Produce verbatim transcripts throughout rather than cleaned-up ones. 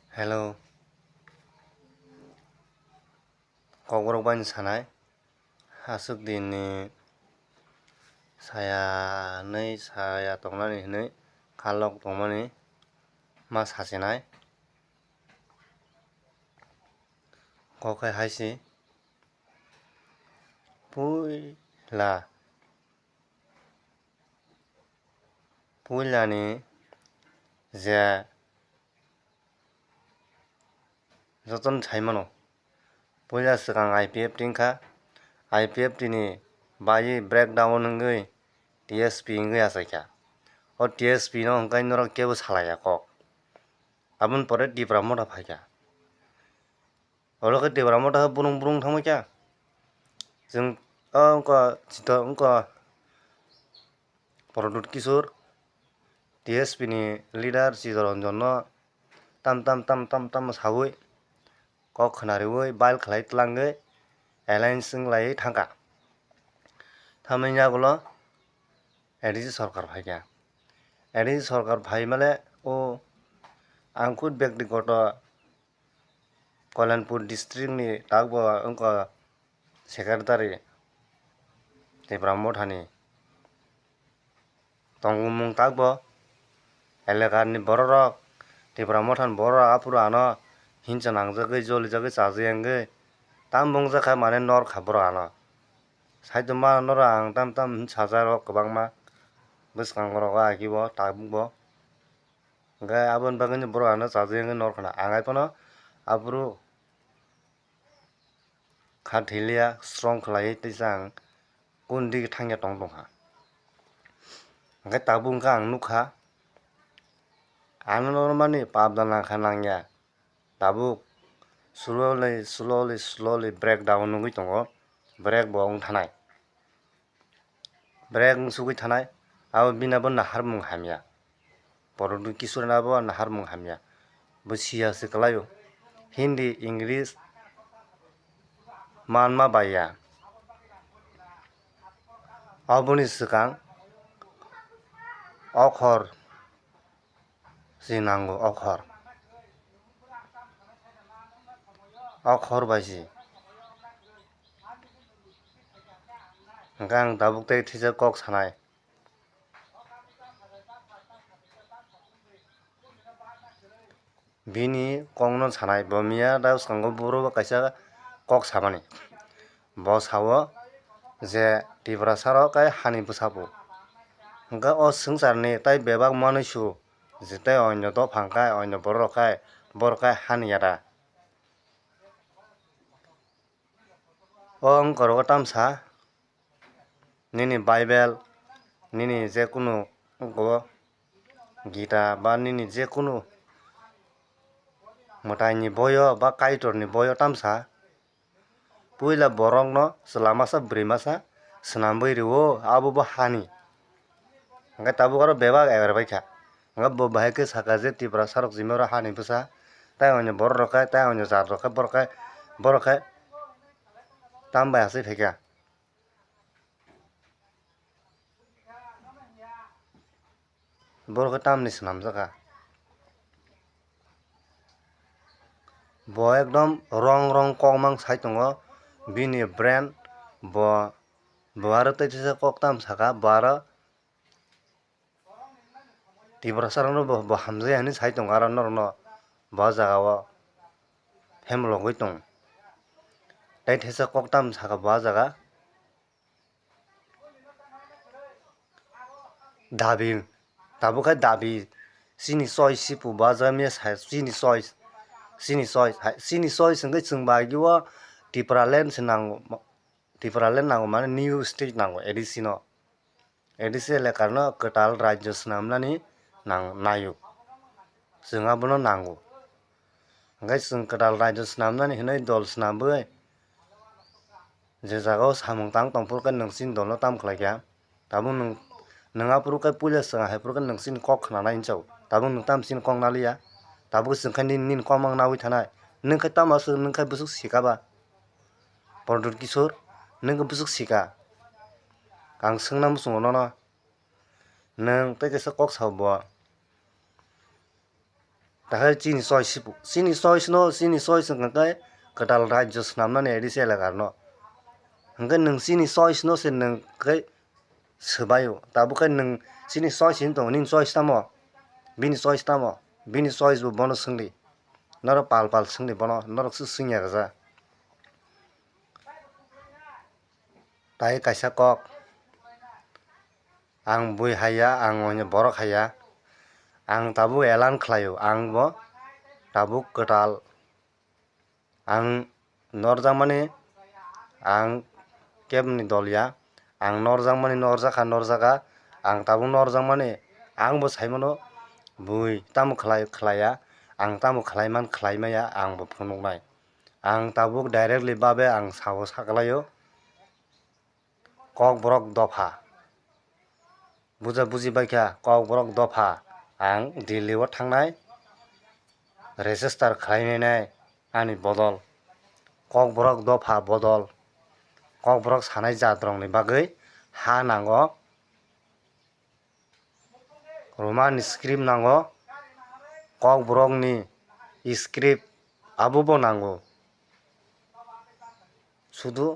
Hello. Kokborok bai sanai. Aswk din ni saya nwi saya tongnani hinwi kalok tongmani ma sachinai. Kok hai hai se. Puila, puilani je jotono sai mano. Puila swkang I P F T wngkha, I P F T ni bai breakdown wngwi T S P wngwi achaikha. O T S P no hwnkhe norok kebo salaiya kok. Aboni pore Tipra Motha phaikha. Oro khe Tipra Motha khe brung brung thangbaikha. Chwng o wngkha chito wngkha Pradyut Kishore, T S P ni leader Chittaranjan no tam tam tam tam tam sawi kok khwnariwi bail khlai tlangwi alliance wnglaiwi thangkha. Thamani yagulo A D C sorkar phaikha. A D C sorkar phaimale o ang khud byaktigoto Kalyanpur district ni takbo wngkha secretary Tipra Mothani tongmung takbo elakani bororok Tipra Mothani bororok aphuru ano hinsa nangjagwi jolijagwi chajagwi wngwi tam bungjakha mane norkha borok ano. Saitoma norok ang tam tam sajak rok kwbangma bwskango rogo akibo tabukbo. Hwnkhe aboni bagwino borok ano chajagwi wngwi norkha na ang haiphano aphuru kha thiliya strong khlaiwi teisa ang kundigi thangya tong tongkha. Hwnkhe tabuk hwnkhe ang nukha ano normani pap da nangkha nangya. Tabuk slowly, slowly, slowly breakdown wngwi tongo, break bo wng thanai, break wng sugwi thanai, abo bini abo naharmung hamya, Pradyut Kishore ni abo naharmung hamya, bo siya se kwlaio, Hindi, English manma baiya, aboni swkang okhor. Si nango okhor. Okhor bai si. Hwnkhe ang tabuk tei thwijak kok sanai. Bini kokno sanai, bo miya da bwskango buro bo kaisa kok samani. Bo sao je Tiprasa rok kai hani bwsa bo. Hwnkhe o swngcharni tai bebak manwi su. Je tei onyo dopha hwnkhe, onyo borok rok khai, borok khai hani yada. O wngkha oro tamsa, nini Bible, nini je kunu wngkha o Gita ba nini je kunu mwtaini boyo ba Kaitorni boyo tamsa, puila borokno chwla masa bwrwi masa swnamwi rwo, abo bo hani. Hwnkhe tabuk oro bebak eber baikha. Hwnkhe bo bahai khe sakha je Tiprasa rok jimaro hani bwsa, tai onyo borok rok khai, tai onyo jat rok khai, borok khai, borok khai tam bai asai phaikha. Borok khe tamni swnamjakha. Bo ekdom wrong wrong kok mang sai tongo. Bini brain bo, bo aro tei kisa kok tam saka, bo aro Tiprasa rokno bo, bo hamjaya hinwi sai tongo aro norokno bo jagao hemlogwi tongo. Tei teisa kok tam saka bo ah jaga. Dabi, tabuk khe dabi, chini choice se pu ba jamiya sa, chini choice, chini choice, hai, chini choice hwnkhe chwng bai o Tipraland se nango, Tipraland nango mane new state nango A D C no, A D C elakar no kwtal rajyo swnamnani nang, naio, chwng abono nango. Hwnkhe chwng kwtal rajyo swnamnani hinwi dol swnamwi je jagao samung tang tongphuru khe nwng chini dolno tam khlaikha? Tabuk nwng, nwng aphuru khe puila chwng haiphuru khe nwng chini kok khnanai hinwi chao. Tabuk nwng tamo chini kok naliya? Tabuk chwng khe nini, nini kok mang nawi thanai. Nwng khe tamo aswk, nwng khe bwswk sika ba? Pradyut Kishore, nwng khe bwswk sika? Ang swngna muchungo nono. Nwng tei kaisa kok sao bo. Tahai chini choice si, chini choice no, chini choice hwnkha khe kwtal rajyo swnamnani A D C elaka rwno. Hwnkhe nwng chini choice no se nwng khe swbaio. Tabuk khe nwng chini choice hinwi tongo, nini choice tamo? Bini choice tamo? Bini choice bo bono swngdi. Norok pal pal swngdi bono, norok se swngya kaja. Tai kaisa kok, ang bui haiya, ang oino borok haiya, ang tabuk elan khlaio, ang bo tabuk kwtal, ang norjakmani, ang keboni dol ya, ang norjakmani norjakha, norjakha, ang tabuk norjakmani, ang bo saimano bui tamo khlai, khlaiya, ang tamo khlaiman, khlaimaya, ang bo phunuknai. Ang tabuk directly babe ang sao saklaio, Kokborok dopha. Buja buji baikha, Kokborok dopha. Ang Delhi o thangnai, register khlainai ani bodol. Kokborok dopha bodol. Kokborok sanai jat rokni bagwi ha nango. Roman script nango, Kokborokni script abobo nango. Sudu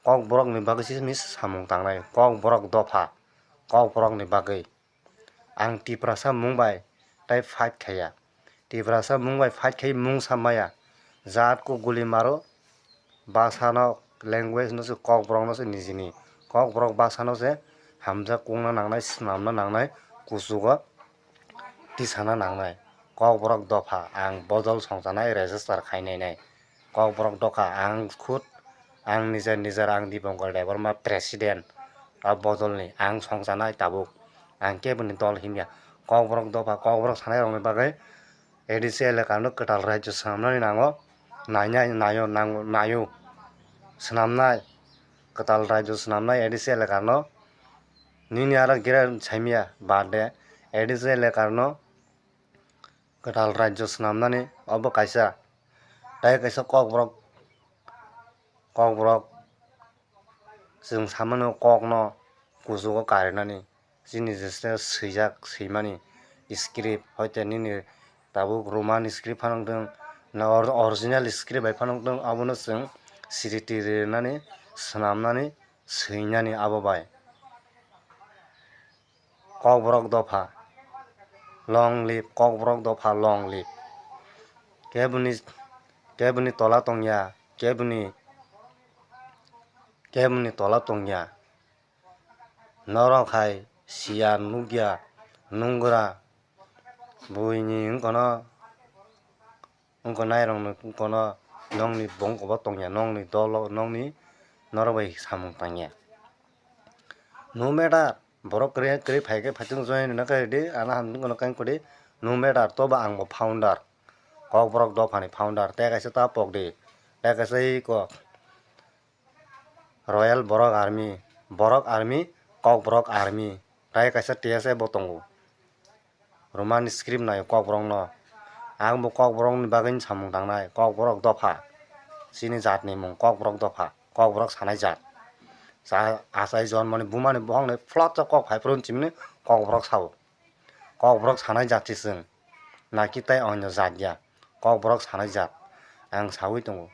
Kokborokni bagwi se samung tangnai, Kokborok dopha, Kokborokni bagwi. Ang Tiprasa mung bai tai fight khaiya. Tiprasa mung bai fight khai mung sa maya. Jat kuk guli maro, basa no, language no se, Kokborok no se nijini. Kokborok basa no se hamjak kungna nangnai, swnamna nangnai, kuchugo tisana nangnai. Kokborok dopha ang bodol songchanai register khainai nai. Kokborok dopha ang khud, ang nijer nijer, ang Dipankar Debbarma president o bodolni ang songchanai tabuk. Ang keboni dol himya. Kokborok dopha, Kokborok sanai rokni bagwi A D C elaka no kwtal rajyo swnamnani nango, nainai, naio, nango, naio. Swnamnai, kwtal rajyo swnamnai A D C elaka no. Nini aro gira saimya bad de, A D C elaka no kwtal rajyo swnamnani obo kaisa, tai kaisa Kokborok, Kokborok. Chwng samano kokno kuchugo karinani, chini jesle swijak swimani script, hoite nini tabuk Roman script phano wngtong, na or-, original script bai phano wngtong, abono chwng sriti rinani, swnamnani, swinani abo bai. Kokborok dopha, long live, Kokborok dopha, long live. Keboni, keboni tola tongya, keboni, keboni tola tongya. Norok hai siya nukya, nungra, buini wngkano, wngkha nairokni wngkano nokni bongkobo tongya, nokni dolo, nokni norok bai samung tangya. No matter, borok kwrwi, kwrwi phai khe phaitwng join rwna khe rwdi, ano hamjwk wngkano kang kudi, no matter, tobo ang bo founder, Kokborok dophani founder, tei kaisa ta pokdi, tei kaisa iko. Royal Borok Army, Borok Army, Kokborok Army, tai kaisa T S F bo tongo. Roman script naio Kokborokno. Ang bo Kokborokni bagwi samung tangnai, Kokborok dopha. Chini jatni mung Kokborok dopha, Kokborok sanai jat. Sa-, achai jonmoni bumani bohokni phlot kok phai phuru hinwi Kokborok sao. Kokborok sanai jat se chwng. Naki tai onyo jat ya. Kokborok sanai jat. Ang saui tongo.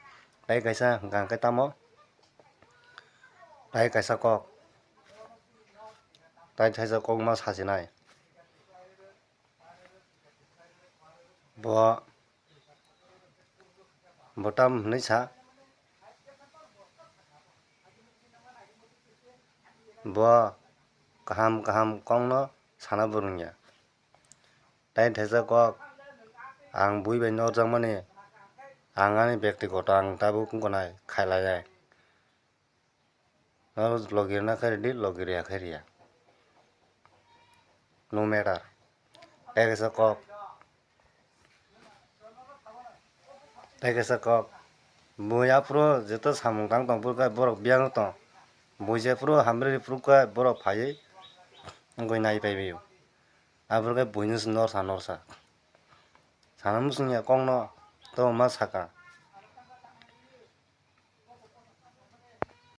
Tai kaisa hwnkha hwnkhe tamo? Tai kaisa kok. Tai thaisa kokma sachinai. Bo, bo tam hwnwi sa. Bo kaham kaham kokno sana bo rwngya. Tai thaisa kok, ang bui bai norjakmani, ang ani bektigoto ang tabuk wngkha nai, khailaiya. Norok logi rwna khe rwdi, logi rwya khe rwya. No matter. Tai kaisa kok. Tai kaisa kok. Bui aphuru joto samung tang tong phuru khe borok biyang tong. Bui jephuru hamri phuru khe borok phaiwi wngwi nai pai bio. Aphuru khe buino se norsa norsa. Sana muchungya kokno to ma saka.